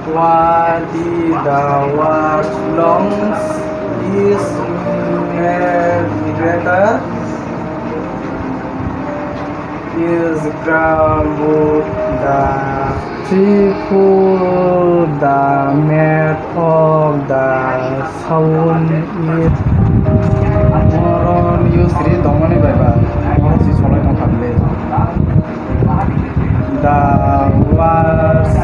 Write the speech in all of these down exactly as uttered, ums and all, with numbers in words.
Wadi the world longs is migrator is ground the people the made of the sound is moron use ri tongmani bai ba moron si solai tong kha bile. The words.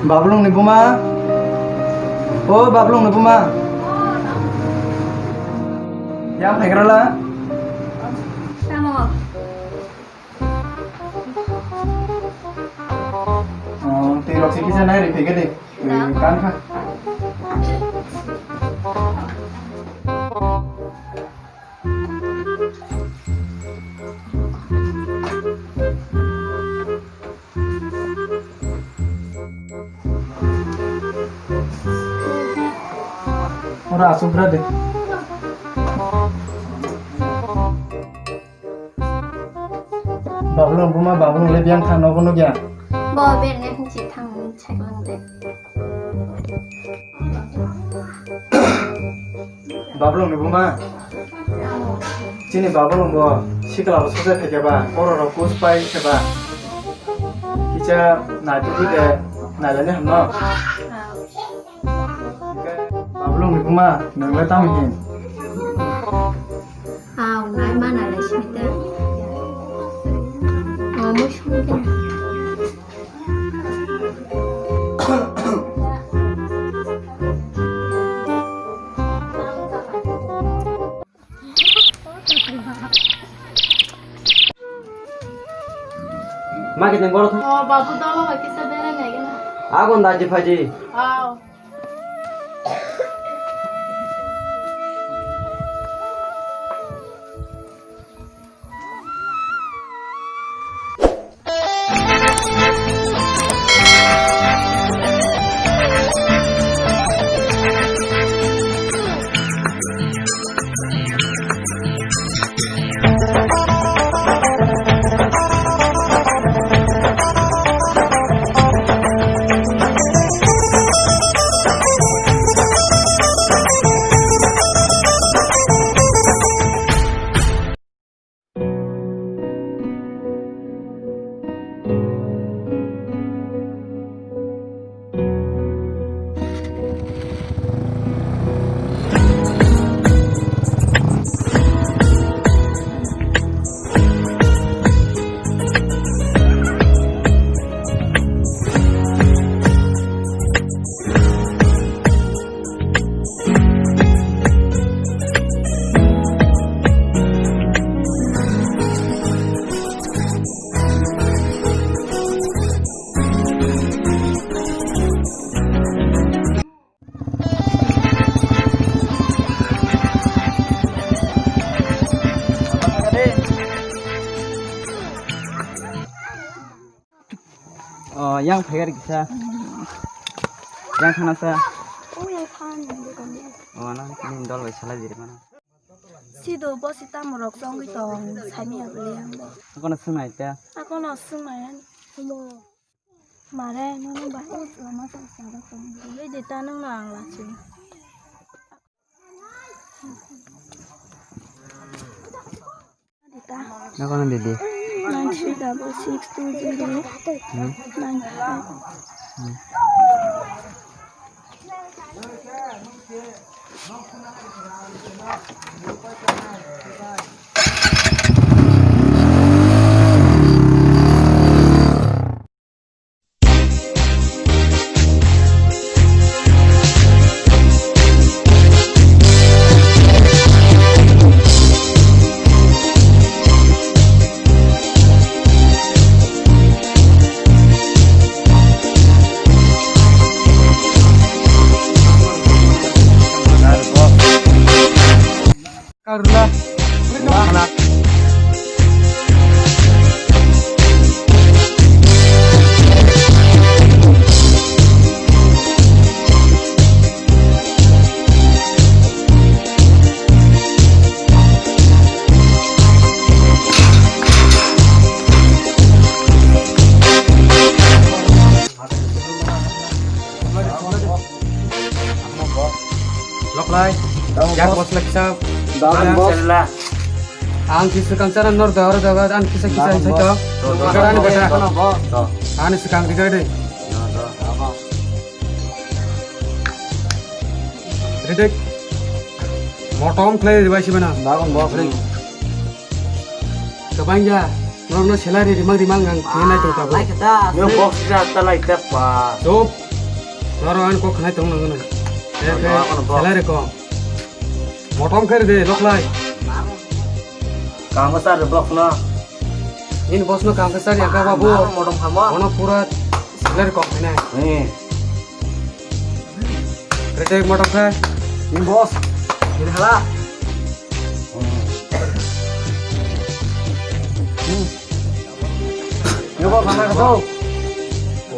Bablong ni buma. O Bablong ni buma. Yang phegrala. Tamo. Oh, twi rok se kisa nai ri phege de. Twi kan kha. Ora asuk gra de. Bablong buma, Bablong le biyang thang nogo nugya. Bo berne hwnchi thang chaklang de. Bablong ni buma. Chini Bablong bo sikla bo sosa theke ba, oro rok kus pai se ba. Kicha nai tu de nai le ne hamno. Bablong ni buma, nang le tamo hin. Aw, nai ma nai lai sini te. Oh, mo sini te. Ma kiteng boro thang. Oh, babu dolo ba kisa bere nai gana. Agon daji phaji. Aw. Oh, yang phaikar kisa. Yang khana sa. Oh, yang khana. Oh, nang kini dol bai salai jiri mana. Sido bosi tamo rok chongwi tong, saimya bwlwi ang bo. Akono swngnai ta. Akono swngnai ani. Omo. Mare, nono bai o lama sa sa rok tong. Bwlwi de ta nang na ang lachi. Nokono didi? Nine three double six two zero nine five. Hmm. Hmm. Karula. Wala. Kisa. Dagan boss. Ang kisa kang chara nor da oro da ang kisa kisa. Dagan sai boss. To. Dagan boss. Ani sikang diga de. Ready. Motom khlai ribai sibana. Dagan boss. Kabang ya. Norno salary rimang rimang ang khe nai tong tabuk. Yo boss ja ta lai ta pa. Chup. Noro ang kok khnai tong nang nang. Salary kok. Motom khe de loklai. Kam sar boss no. In boss no kam sar ya ka babu. Motom khamo. Ono pura salary kok khnai. Ready motom khe. Ni boss. Ni hala. Yo boss, mana kau?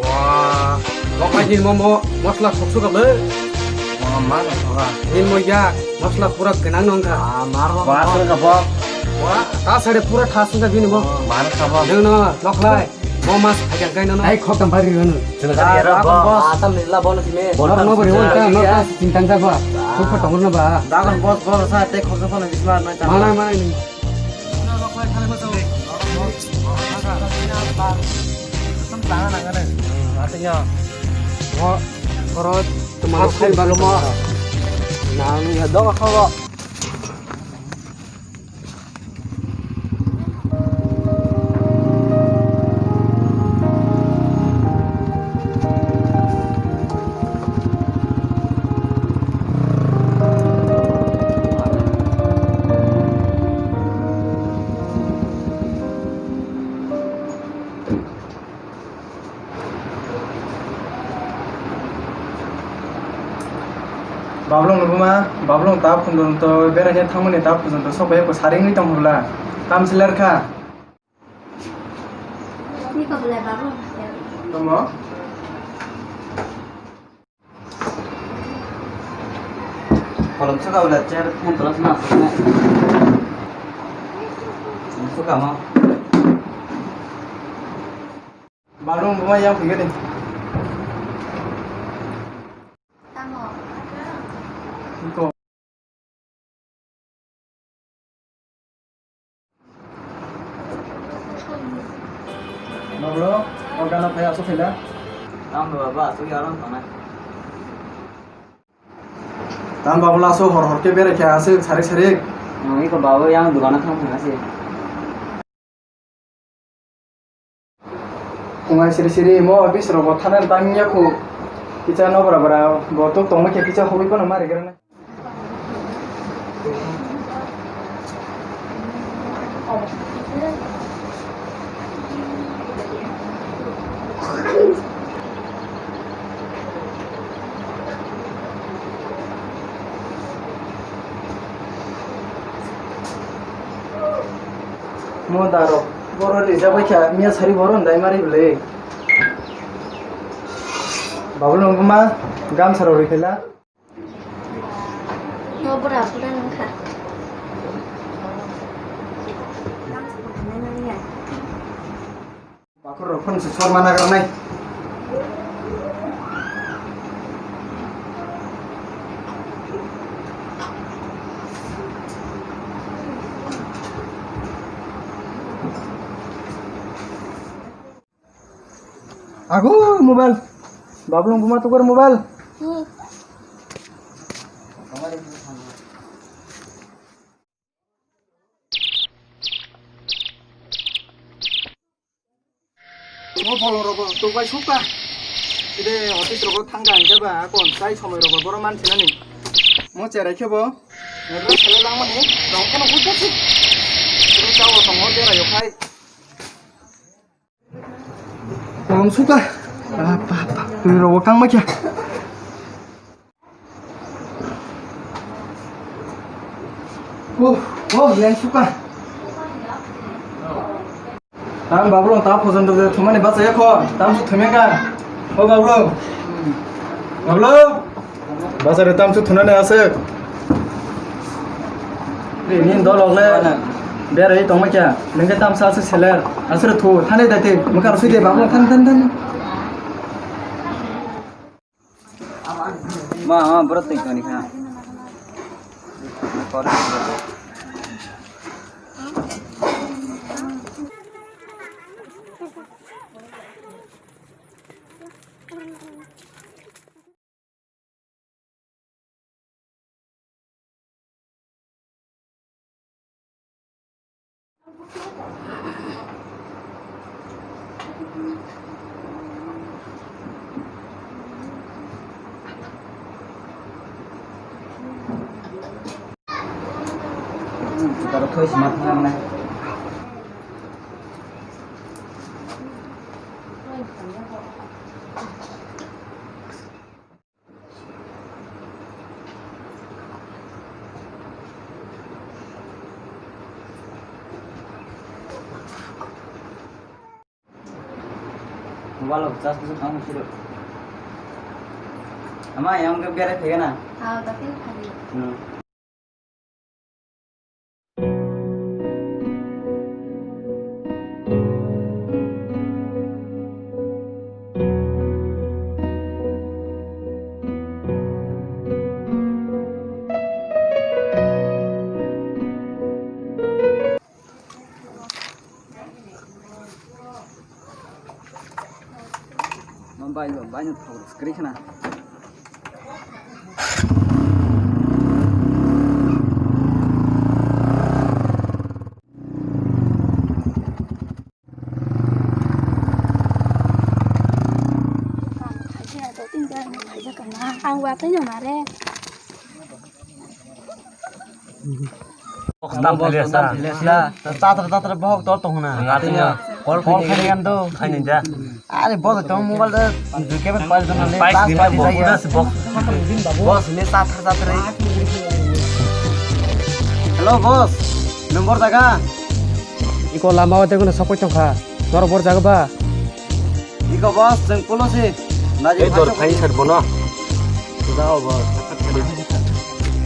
Wah, lokai ni momo masala sok sok le. Mana mana sok ah. Ni mo ya masala pura kenang nong kha. Ah, mar. Wah, sok ka boss. Wah, ta sade pura thas ka bini mo. Mar ka boss. Nang no loklai. Mo mas aja kai no. Ai khok tam bari no. Chila ka era boss. Atam ni la bono sime. Nor no bari hon ta nor ta sintang ta ba. Suk pa tongor na ba. Dagan boss boss sa te khok sok na bismar na. Mana mana ni. Nang ya dong kho. Bablong nubuma, bablong ta phundun to bera khe thangmani ta phundun to sok bai ko saring ni tong hula. Tam siler kha. Ni ko belai bablong. Tomo. Kolom saka belai chair phone tola sna sna. Saka ma. Bathroom buma yang phige de. Tamo. Ko. Bablo, o gana phai aso phela. Tamo baba, aso yaron tanai. Tam bablo aso hor hor ke bere khe asik sarik sarik. Nang iko babo yang dukano thang thang asi. Khungai siri siri mo office rok bo thana tang ya khu. Kicha no bra bra bo tok tong khe kicha hobwi kono mari gra na. Mo darok boro rijak bai kha miya sari boro ndai mari bwle. Babul nungma gamsa rok rikhaila. No bura bura nungkha. Gamsa rok nai mani ya. Bakhor rok phone se sor mana garnai. Ago mobile. Bablong buma tukar mobile. Hmm. Mo bolong rogo tubai suka. Side office rogo thangka hingke ba kon sai somoi rogo boro mansinani. Mo cherai khe bo. Nervous khe langmani rong kono buddha si. Sini chao tongmo bera yokhai. Kolom suka. Apa apa. Tui rogo kang macha. Oh, oh, yang suka. Tam bablong ta phojong de thumani bachaya kho. Tam su thumeka. O bablong. Bablong. Bazar tam su thunani ase. Ni dolok le. Berai tongma kya? Nengke tam sa ase seller. Asere thu thane date. Mukar sui de bablong than than than. Ma, ma, berat nih kau ni kena. Mobile rok charge kusu thang siro. Ama yang ke bere thega na? Ah, tapi thagi. Hmm. Mambai, mambai, no thok skri khna. Ang watwi no mare. Box dam phailia sa. Tatra tatra bohok tor tong hwna. Nga tanya. Call khaini gan do. Khaini ja. Are boss tong mobile da. Duke bet pal jana le. Pais ni box da box. Boss le tatra tatra. Hello boss. Number jaga. Iko lama o tengkuna sokoi tongkha. Nor bor jaga ba. Iko boss, chwng pulo si. Naji ei dor phai sar bono. Jao boss.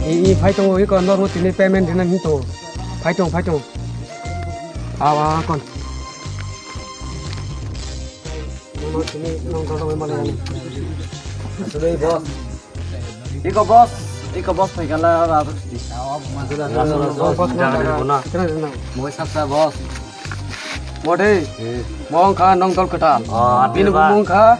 I, i phai tongo, iko normo tini payment rina hin tongo. Phai tong, phai tong. Awa kon. Normo tini nong tong tong male. Asli boss. Iko boss, iko boss phai kala ra. Boss, boss, boss. Mui saksa boss. Mode. Mong kha nong dol kwtal. Oh, bini bumung kha.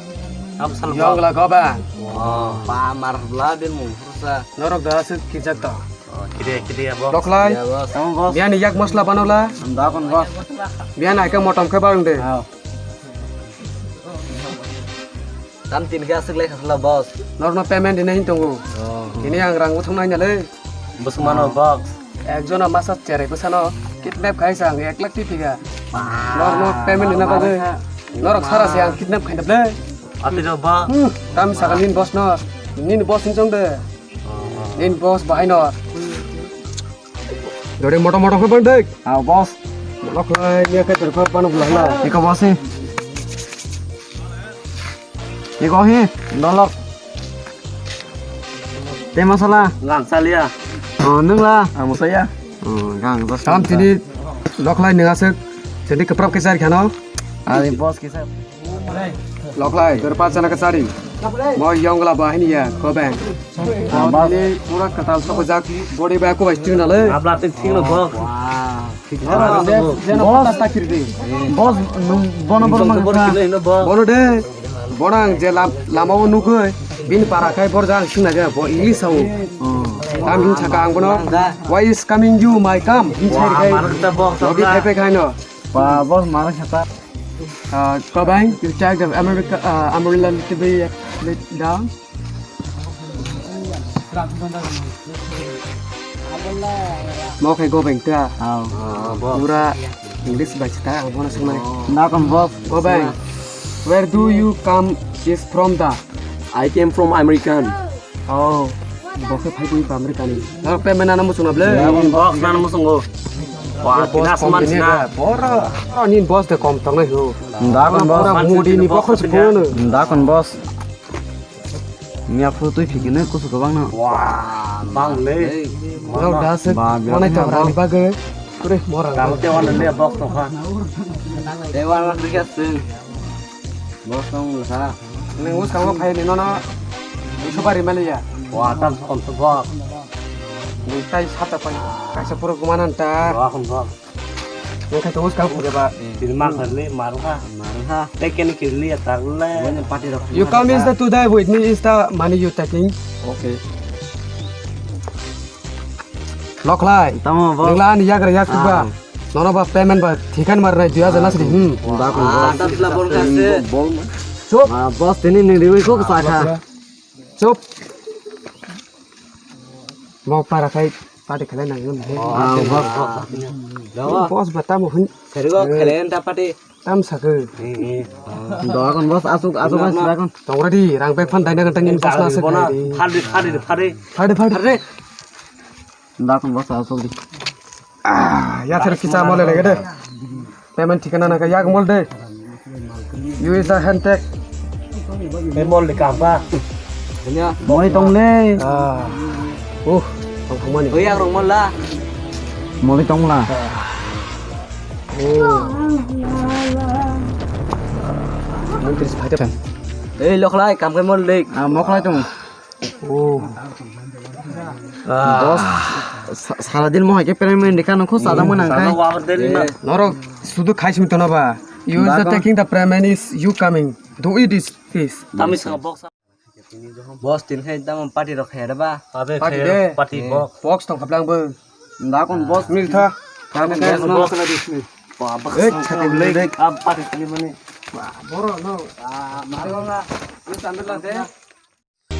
Yongla goba. Oh, pa mar bla bin mung sa. Norok da se kijak ta. Oh, kide kide boss. Doklai. Biani yak masla banola. Dakon boss. Biani aika motom khe barung de. Tam tin khe aswk lai khasla boss. Norno payment hinai hin tongo. Oh. Tini ang rang uthung nai nale. Bwswkmano boss. Ekjona masa cherai bwsano kidnap khai sa ang ek lakh twi phiga. Norno payment hina bagwi. Norok sara se ang kidnap khai naple. Ati jo ba. Hmm, tam saka nin boss no. Nin boss hin chong de. Nin boss bahai no. Dore moto moto khe bang dek. Ah, boss. Moto khlai ya khe terpa pano bula la. Iko boss ni. Iko hi, dolok. Te masala. Gang salia. Oh, nung la. Amo saya. Oh, gang dos. Tam tini doklai nung asuk. Tini keprap ke sar khano. Ari boss ke sar. Loklai, dor pa chana ka chari. Mo yongla ba hini ya, ko bang. Mo ni pura katal sok jak, body ba ko bai chuna le. Abla te thing no bo. Wow. Jeno pata takir de. Boss, bono bono mang. Bono de. Bonang je lam, lama o nugui. Bin para kai bor jang sina ja bo English sao. Tam hin saka ang bono. Why is coming you my come? Hin sai kai. Logi kai pe kai no. Ba boss mara sata. Uh, Kobang, you check the America, uh, umbrella little bit, bit down. Mo khe Gobeng ta. Pura English bai chita, ang bono sungnai. Na kon boss. Gobeng, where do you come is from the? I came from American. Oh, bo khe phai bui bamri kani. Nang payment nana muchung na ble. Box nana muchung go. Wah, boss tina kom seman ini tina. Boro. Boro ni boss de kom tong nai ho. Nda kon boss. Pura mudi ni boss se phone. Nda kon boss. Miya phu tui phiki ne kusu ko bang no. Wah, bang le. Lo da se. Ba, biya mana to rani bagai. Kure mora. Kamu te wan le box to kha. Te wan le kya sing. Boss tong le kha. Neng us kamu phai ni no no. Isu bari mali ya. Wah, tam kon to boss. Nwng tai sata pai kaisa pura gumana ta. Rohon roh. Nwng khai to uska pura ba. Tirma kharli maruha. Maruha. Te kene kirli ya tagle. Wani party rok. You come is the today with me is the money you taking. Okay. Loklai. Tamo, boss. Nwng la ani yagra yak ba. Ah. Nono ba payment ba thikan mar nai dui hajar nasri. Hmm. Da kon, boss. Ah, tatla bol kase. Bol. Chup. Ah, boss, tini nwng riwi kok sakha. Chup. Mo para khai party khalai nang nang he. Ah, boss, boss. Boss ba tamo hun. Kharigo khalen ta party. Tam sakhe. Eh, eh. Doa kon boss, asuk, asuk, asuk, doa kon. Tong ready, rang bag phan daina gantang in boss na asuk. Phadi, phadi, phadi. Phadi, phadi. Phadi. Doa kon boss, asuk di. Ah, ya thar kicha mole lege de. Payment thikana na ka yak mol de. You is a hand tag. Payment le kampa. Moli tong le. Ah. Uh, tong thumani. Oi, yang rong mol la. Moli tong la. Oh. Mantri sepakat. Eh, Loklai, kam kai mol le. Ah, Moklai tong. Oh. Boss, sa-, saradin mo hai khe payment dikha nang kho sajak mano nang khai. Norok sudu khai simi tono ba. You is the taking the payment is you coming. Do it is this. Tami sanga box. Boss, tin khai tamo party rok khaida ba? Abe party khaida, de. Party box. Box tong khaplang bo. Da kon boss. Mil tha. Boss na dis mil. Ba box. Eh, tong khaplang le. Ab party ni mani. Ba boro no. Ah, mari na. Ni sambil la de.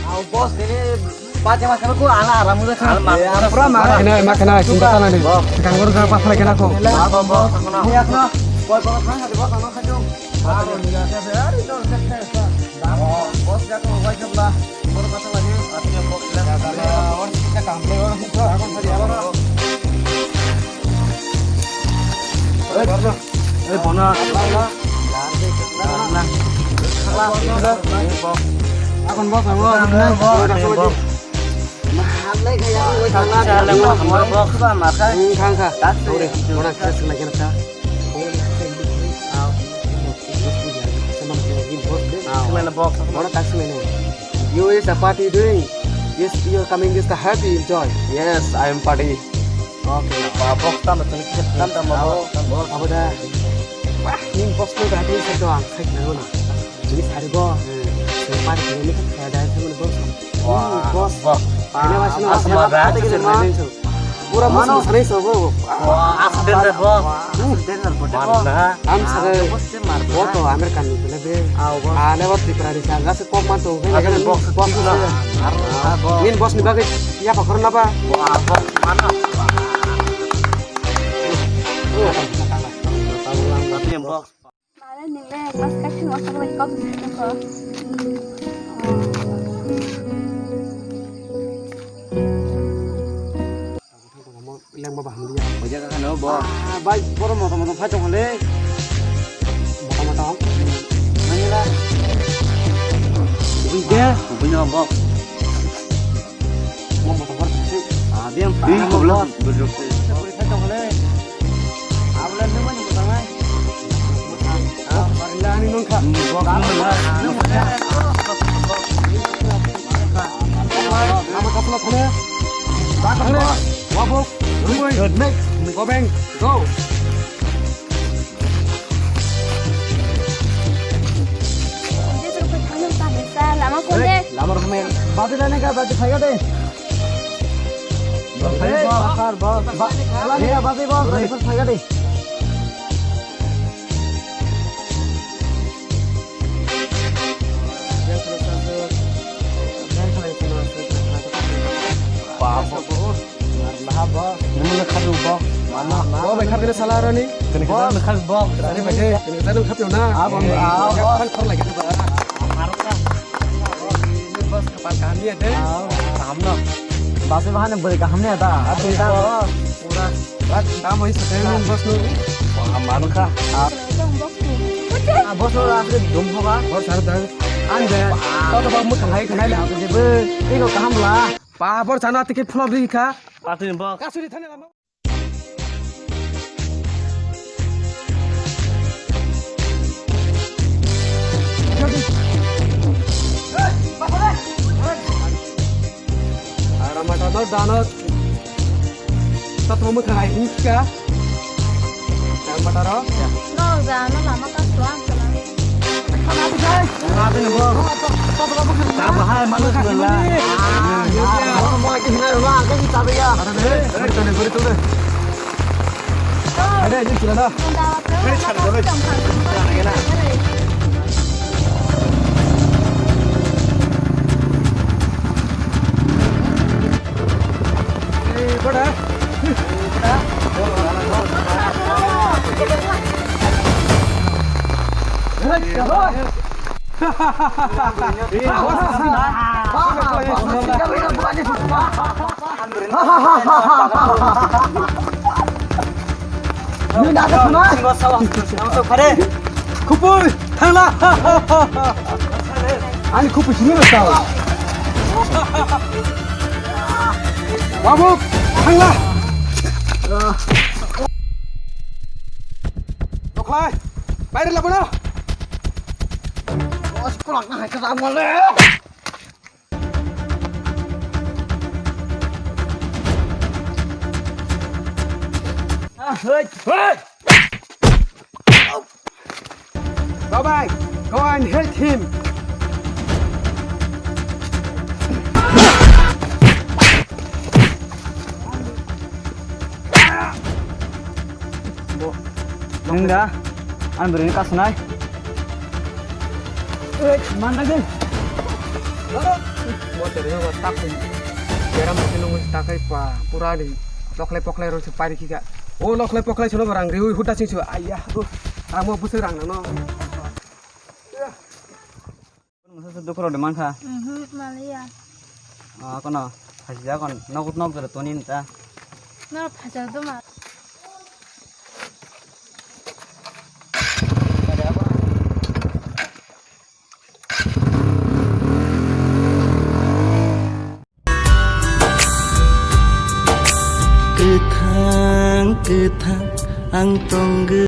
Au boss, ini party mas ko ala aram udah kan. Pura ma. Kena, ma kena, cinta tanah ni. Kang baru kena pasal kena ko. Ni akna. Boy boy kan hadi boss ano kaju. Boss jaga wajib lah. Baru pasal lagi. Artinya boss bilang. Orang kita kampung orang itu. Aku tadi apa? Eh, bono. Akon boss, ang boss. Thang kha. Sorry, bono khe swngna khe ta. Bono tak swngna. You is a party doing. Yes, your coming is the happy enjoy. Yes, I am party. Okay. Ba box tamo chwng khe tam tamo. Abo da. Wah, ning box no da ding sa to ang sai na no. Ini sari bo. Sari ni kaya da sa box. Wah, boss. Ini masih no. Asma da. Pura mas mas ni so bo. Wah, asma da bo. Asma da bo. Mana? Am sare. Bo to American ni bele be. Ah, bo. Ah, ne bo Tripura ni sa. Kok man to, kok boss. Nin boss ni bagwi ya pa khorna ba. Mane nile mas kasi mas ko kok ko. Lengba ba hamliya. Oja ka no bo. Ah, bai, boro moto moto phai tong le. Moto moto. Mani la. Bui de, bui no bo. Mo moto bor si. Ah, dia. Bui ko bla. Bui phai tong le. Abla ne mani moto ngai. Ah, barila ani nongkha. Bo ka no la. Lama kapla thane. Ba thane. Wabuk. Good. Next. Go bang. Go. Lama kone. Lama rokne. Baji dane ka baji phaiga de. Baji ba. Ba. Ala ne ka baji ba. Baji phaiga de. Ba, bo. Naha bo. Nini khadu bo. Mana? Bo bai khadu sala rani. Kene khadu khadu bo. Sari bai de. Kene khadu khadu na. Ah, bo. Ah, bo. Kan khor lagi ba. Bas kapan kami ada. Ah. Paham no. Bas bahane beri kaham ni ada. Pura. Rat kamu ini setelan bos nu. Paham mana kah? Ah, bos nu asli dum hoba. Bos harus tahu. Anda. Kau tu bos muka hai kenai lah. Jadi be. Ini kau kaham lah. Paham bos sana tiket pulau beli kah? Pasti bos. Kasih di sana lama. Arama tanah danat. Tamo mwkhang hai wngkha. Tang pataro. No, ja, no, lama ka suang kana. Khupui, thangla. Ani khupui simi rasa. Babu, thangla. Dokhlai, baire labono. Bos, kolak na hai ka mole. Babai, go and help him. Nung da, ang bwrwini kasunai. Ei, man da de. Mo tere yo tak. Beram mo kino mo takai pa pura ni. Lokhlai pokhlai ro se pari kika. O lokhlai pokhlai solo rang riui huta sing su. Aiya, o. Amo busuk rang nang no. Masa se dukhu rok de mankha. Mhm, maliya. Ah, kono phajak kon nok nok jora toni nta. Nor phajak do ma. Kwthang, kwthang, ang tonggo.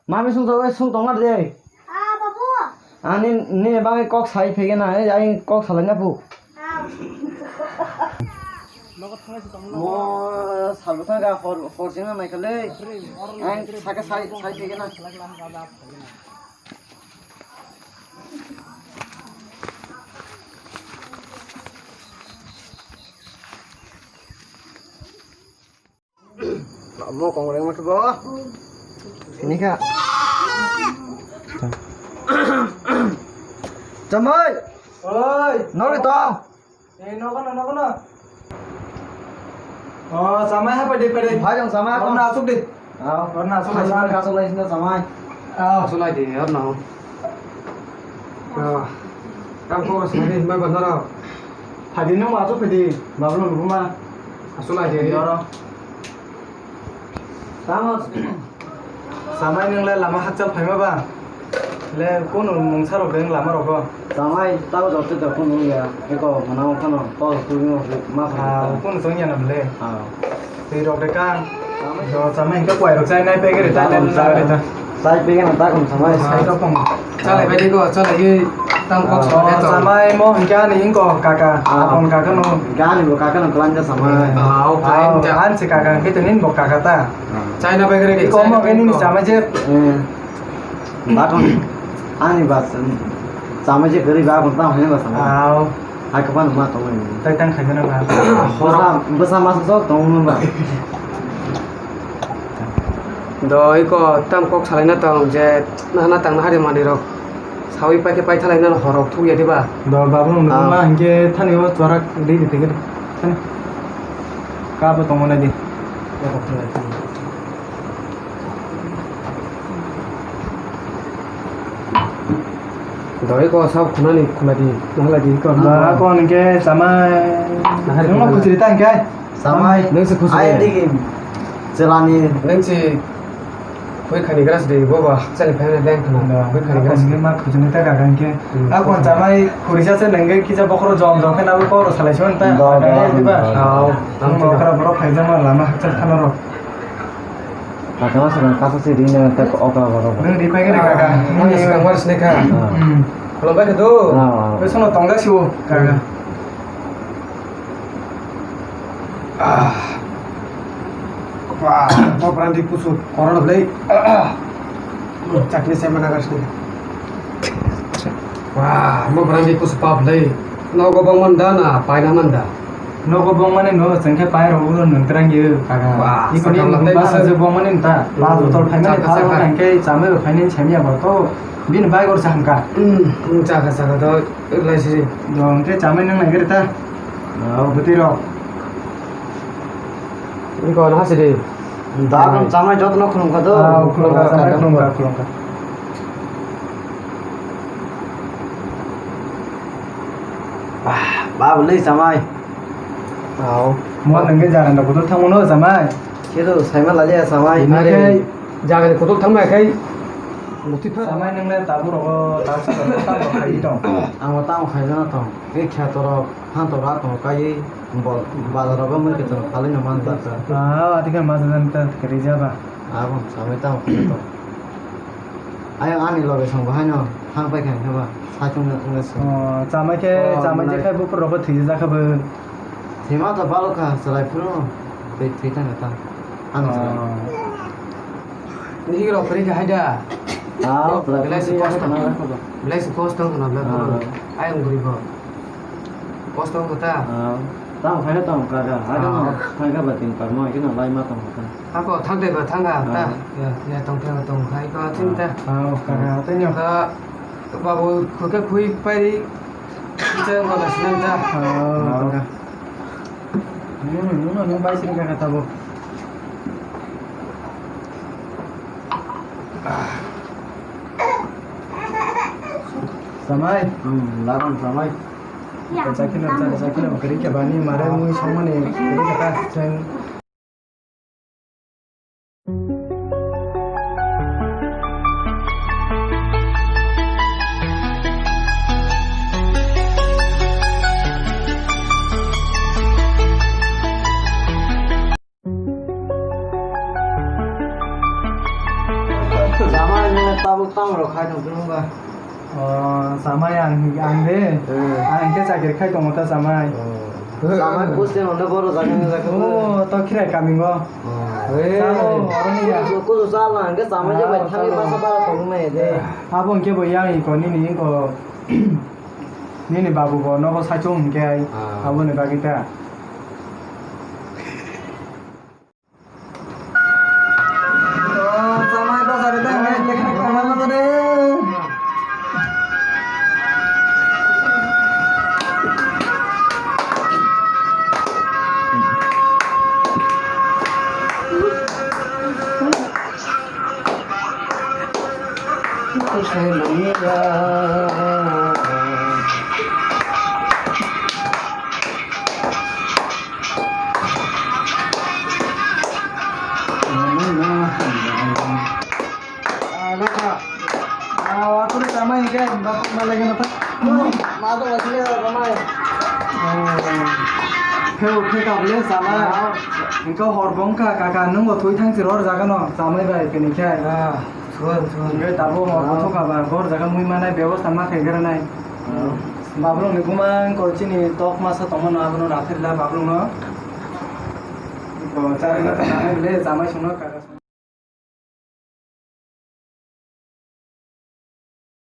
Mami sung tong, sung tong na de. Ah, babu. Ani ni bang kok sai phege na, ai kok salai na pu. Ah. Mo sabu thang ga hor, hor sing na mai kale. Ang saka sai, sai phege na. Mo kong reng mati bo. Sini ka. Chamai. Oi. Nori to. Eh, nogo no, nogo no. Oh, chamai ha pade pade. Bhai jong chamai. Orna asuk de. Aw. Orna asuk de. Asuk lai sini chamai. Aw. Asuk lai de, orna. Ah, kam ko sari mai bandara. Phadi nung ma chu phadi, babu nung ma. Asu lai je oro. Tamo. Samai nung le lama hakchal phaima ba. Le kono mungsa rok deng lama rok. Samai tabo jote to kono ya. Eko mana kono to tu ma. Ah, kono to ya na le. Ah. Twi rok de kang. Do chamai hingke kwai rok chai nai pegeri ta. Chai pegeri ta kung chamai. Sai to kung. Chalai bai de go, chalai ye tam kok. Oh, chamai mo hingke ani hingko kaka. Ah. Apon kaka no. Gani bo kaka no klan ja chamai. Ah, okay. An se kaka hingke tenin bo kaka ta. Chai na pegeri de. Ko mo ke ni chamai je. Eh. Bakon ani bas chamai je gari bakon ta hene bas. Ah. Hai kapan ma tong ni. Tai tang khai jana ba. Bwsa, bwsa masa sok tong ba. Do iko tam kok salai na tong je nahana tang na hari mani rok. Sawi pai khe pai thalai na horok thuk ya diba. Do babu nung ma hingke thani o chorak di di tigir. Thani. Ka bo tong na di. Doi ko sab khuna ni khuna di, nahala di ko. Ah, ko hingke samai. Nahar nung khuna. Khujri ta hingke? Samai. Nung se khujri. Ai digi. Selani. Nung se khui khani gras di, bo bo hakchali phai na deng khana. Khui khani gras. Hingke ma khujri ta gaga hingke. Hmm. Ah, ko samai khuri sa se nengke kisa bokhoro jom jom khe na bo koro salai se ta. Diba? Hao. Ang mo kara borok phai jama lama hakchal khana ro. Kaka ma sakang kasa si ring nang tak oka borok. Nang ri pai kare kaka. Nang ni sakang war sini kha. Hmm. Belum pai khe tu. Ah. Besono tongga siwo kaka. Ah. Wah, mo brandi kusu korona bwlai. Chakni se mana gasni. Wah, mo brandi kusu pap bwlai. Nogo bong manda na paina manda. Nogo bong mani no chengke pai ro ulo nang terang ye kaga. Wah, iko ni sakam basa latai je bong mani ta. Bas botol phaina chaka, pha chaka. Hangke chamai ro phaina chamiya bo to. Bin bai gor changka. Hmm, hmm, chaka, chaka to lai si. Dong ke chamai nang nang ta. Oh, bwtwi rok. Iko na hasi de. Dagom chamai jotono khulumkha do. Ah, khulumkha, chamai khulumkha, khulumkha. Bah, bah, bwlwi chamai. Au. Mo nangke jagani kotor thangmano chamai. Khe do saima lalia chamai. Nare jagani kotor thangma khai. Muti pha. Chamai nang le tabuk rogo, tabuk sa rogo, tabuk khai tong. Ang tamo khai jana tong. Khe kheto rok. Phantok rak tongo kaiwi bol bazar rogo mui kwchwng phalwi no manjak kha. Ah, atikhe majak jani ta kwrwi jaba. Abo samai tamo khe to. Ayang ani loge song bo haino thang pai kha hwnkhe ba saichung wngkha se. Oh, chamai khe, oh, chamai je khai buphur rogo thwi jak kha bo. Thwima to balo kha chwrai phuru tei thwi thang kha ta. Ani chwrai. Oh. Nini rok kwrwi kha hai da. Ah, chwrai phuru kosto. Belai se kosto wngkha na belai phuru. Ah. Ayang bwrwi bo. Kosto wngkha ta? Ah, tamo khaina tamo kaka, ah, hakhe no thangkha ba tin parmo, hakhe no laima tongkha. Ako thangde ba thangkha ta? Ah. Ya, ya, tongkha, tongkha, iko chini ta? Ah, oh, kaka, tei no. Ka, babu, khukhe khui pairi, kisa wngkha na sinang ta? Ah, oh, kaka. Nung, nung, nung, nung bai sini kaka tabo. Samai. Hmm, laban samai. Chakino, chak-, chakino, kari ke bani, mare mui samani, kari ke ta, cheng. Chamai nung tabuk tamo rok khai tong phuru ba? Oh, chamai ang, ang de. Eh. Ang khe chakri khai tongo ta chamai. Oh. Chamai post de hwnde boro jaga ni jaga. Oh, to khirai kami go. Oh. Eh. Chalo, oro ni ya. Kusu, kusu chala hwnkhe chamai je bai thangwi masa bara tongwi maya de. Abo hwnkhe bo yang iko nini iko. Nini babu bo nogo saichung hwnkhe ai. Ah. Aboni bagwi ta. Oh, chamai bwsari tang nai, tang nai, tang nai, tang nai. Pheo khe kabule chamai. Hwnkhe hor bo wngkha, kaka, nwng bo thwi thang se rw jaga no chamai bai kini khe. Hwnkhe tabuk hor bo thokha ba, hor jaga mui manai bebosta ma khai gra nai. Babrok ni buma wngkha chini tok masa tongmano, abono rathai rwla babrok no. Ko charwino ta nanai bwle, chamai songno kaka songno.